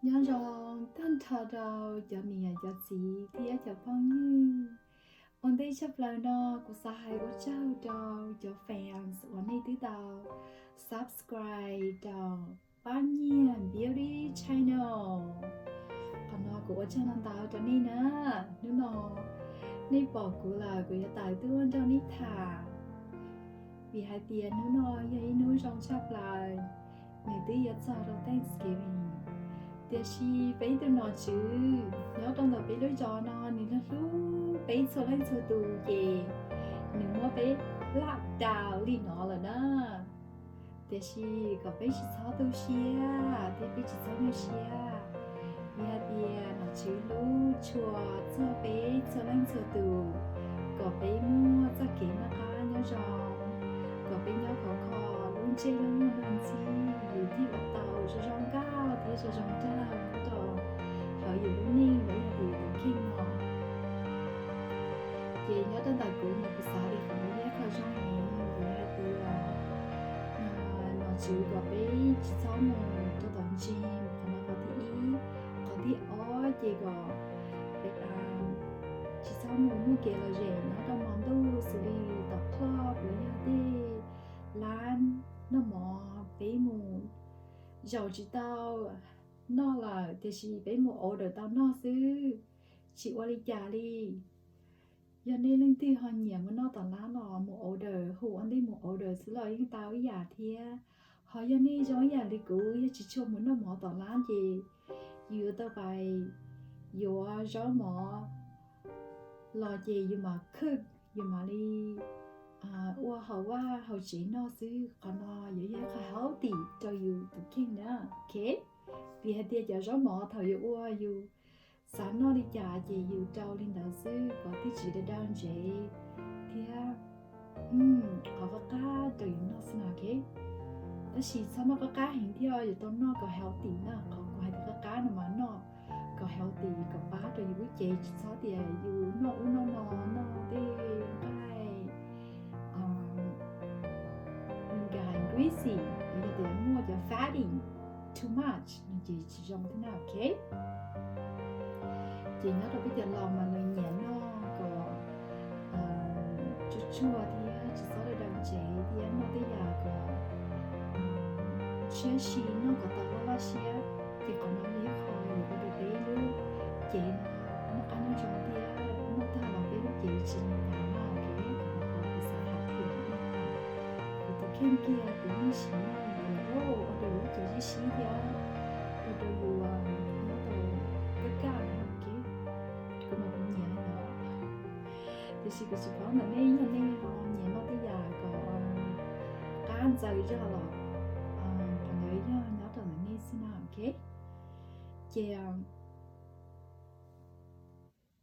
Nyob zoo tag nrho rau cov niam cov txiv thiab cov phooj ywg. Ua ntej tshaj plaws no kuv xav hais ua tsaug rau cov fans uas nej twb tau subscribe rau Pab Nyiag Beauty Channel. Qhov no kuv ua tsaug ntau ntau rau nej na. Hnub no nej pom kuv lawm kuv yuav tawm tuaj nrog nej tham. Vim hais tias hnub no yog ib hnub zoo tshaj plaws, nws twb yuav txog rau Thanksgiving. Tiam sis peb tus nom tswv nyob rau ntawm peb lub zos no nws hlub hlub peb txhua leej txhua tus ces nws muab peb lockdown li no lawm na. Tiam sis kom peb tsis txhob tu siab thiab peb tsis txhob nyuaj siab, vim hais tias nom tswv hlub tshua txog peb txhua leej txhua tus, kom peb muaj txoj kev noj qab nyob zoo, kom peb nyob khov kho lub ntsej lub muag ntxhi, yus thiaj ua tau zoo zoo nkauj thiab zoo zoo nraug nyob rau hauv yus lub neej los yog yus tus kheej no. Ces nyob rau ntawm kuv no kuv xav li qhov no yog ib qho zoo heev vim hais tias nom tswv kom peb tsis txhob mus rau tom gym, qhov no qhov thib ib. Qhov thib ob ces kom peb tsis txhob mus muaj kev lom zem nyob rau hmo ntuj xws li tom club los yog tej lab noj mov, peb mus zaum tsis tau noj lawm tiam sis peb mus order tau noj xwb, tsis ua li cas li. Yog nej leej twg ho nyiam mus noj tom lab los mus order, hu ua ntej mus order xwb los yeej tau ib yam thiab. Ho yog nej zoo ib yam li kuv yog tsis tshua mus noj mov tom lab ces yus yuav tau pais yuav zaub mov los ces yus mam cook, yus mam li ua hauv vaj hauv tsev noj xwb. Qhov no yuav yog qhov healthy rau yus tus kheej na, ok? Vim hais tias cov zaub mov thaum yus ua yus xav noj li cas ces yus rau li ntawd xwb, kom twb tsis daw daw ntsev thiab qhov qab qab rau yus noj xwb na, ok? Tab sis txhob noj qab qab heev thiab, yuav tau noj kom healthy na. Qhov kuv hais tias qab qab no mas noj kom healthy, kom pab rau yus lub cev, tsis txhob tias yus noj ub noj no, noj tej nqaij, nqaij greasy, los yog tias muaj cov fatty too much no ces tsis zoo thiab na, ok? Ces nyob rau peb cov laus mas lawv nyiam noj kom tsuag tsuag thiab tsis txhob daw daw ntsev thiab noj tej yam kom siab si, noj kom tau loj loj siab. Ces qhov no yog ib qho yuav ua rau peb lub cev no noj qab nyob zoo thiab noj tag los peb lub cev tsis hnyav na, ok? Qhov no kuv xav hais qhia rau nej na. Kuv tus kheej kiag kuv yeej siv noj li ntawd los ua rau yus lub cev sib sib thiab ua rau yus nyob tau kaj kaj na, ok? Kuv mas kuv nyiam li ntawd. Tiam sis kuv tsis paub ntawm nej, yog nej ho nyiam noj tej yam kom qab ntxaws zog los qhov ntawd yog nyob rau ntawm nej xwb na, ok? Ces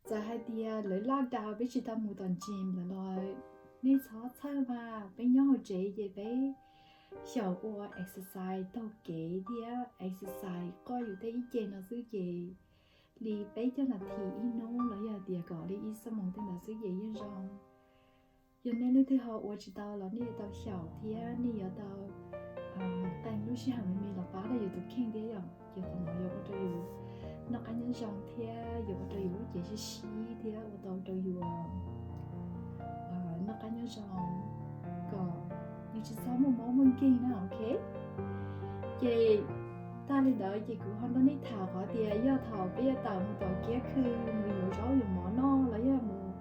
txawm hais tias lawv lockdown peb tsis tau mus tom gym lawm los nej txhob txhawj mas, peb nyob hauv tsev ces peb xyaum ua exercise taug kev thiab exercise qoj yus tej ib ce no xwb ces li peb caug nas this ib hnub los yog tias kom li ib xuab moos tej ntawd xwb ces yeej zoo. Yog nej leej twg ho ua tsis tau los nej yuav tau xyaum thiab nej yuav tau qee lub sij hawm me me los pab rau yus tus kheej thiab yom. Ces qhov no yuav ua rau yus noj qab nyob zoo thiab yuav ua rau yus lub cev sib sib thiab ua tau rau yus noj qab nyob zoo kom yus tsis txhob muaj mob muaj nkeeg na, ok? Ces tag li ntawd ces kuv ho nrog nej tham qhov tias yog thaum peb yuav tawm mus tom kiab khw mus yuav zaub yuav mov noj los yog mus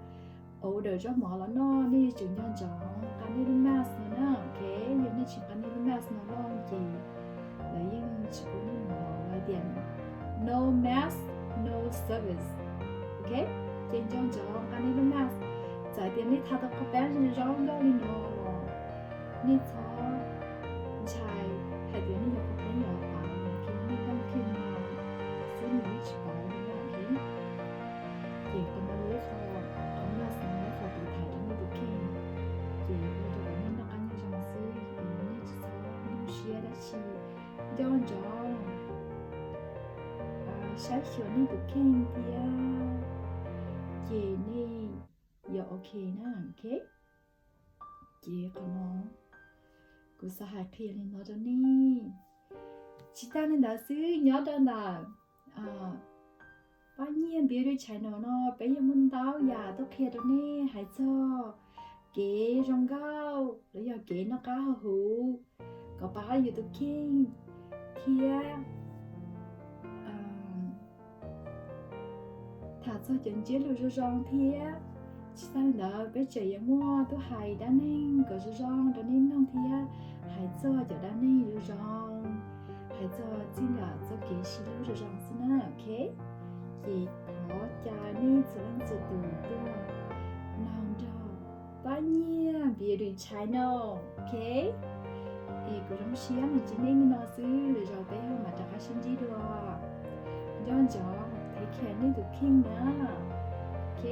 order zaub mov los noj, nej yuav tsum nco ntsoov nqa nej lub mask no na, ok? Yog nej tsis nqa nej lub mask no los ces lawv yeej tsis pub nej mus los, lawv tias no mask, no service, ok? Ces nco ntsoov nqa nej lub mask. Txawm tias nej tha tau qhov peb zoo nkauj li no los nej txhob ntshai hais tias nej yuav qhov peb yuav pab, ok? Nej leej twg no xwb nws yeej tsis pab li na, ok? Ces qhov no yog ib qho, qhov mask no yog ib qho tiv thaiv rau nej tus kheej, ces ua rau nej noj qab nyob zoo xwb, nej tsis txhob nyuaj siab dab tsi. Nco ntsoov saib xyuas nej tus kheej thiab ces nej yuav ok na, ok? Ces qhov no kuv xav hais qhia li no rau nej. Tsis tas li ntawd xwb, nyob rau ntawm Pab Nyiaj Beauty Channel no peb yuav muaj ntau yam tuaj qhia rau nej hais txog kev zoo nkauj los yog kev noj qab haus huv kom pab yus tus kheej thiab tham txog cov ntsiab lus zoo zoo thiab. Tsis tas li ntawd peb tseem yuav muaj tuaj hais dab neeg kom zoo zoo rau nej mloog thiab, hais txog cov dab neeg zoo zoo, hais txog txij nkawm txoj kev sib hlub zoo zoo xwb na, ok? Ces thov caw nej txhua leej txhua tus tuaj mloog nrog Pab Nyiaj Beauty Channel, ok? Es kuv zoo siab mus ntsib nej li no xwb, lwm zaus peb ho mam rov qab sib ntsib dua. Nco ntsoov take care nej tus kheej na, ok?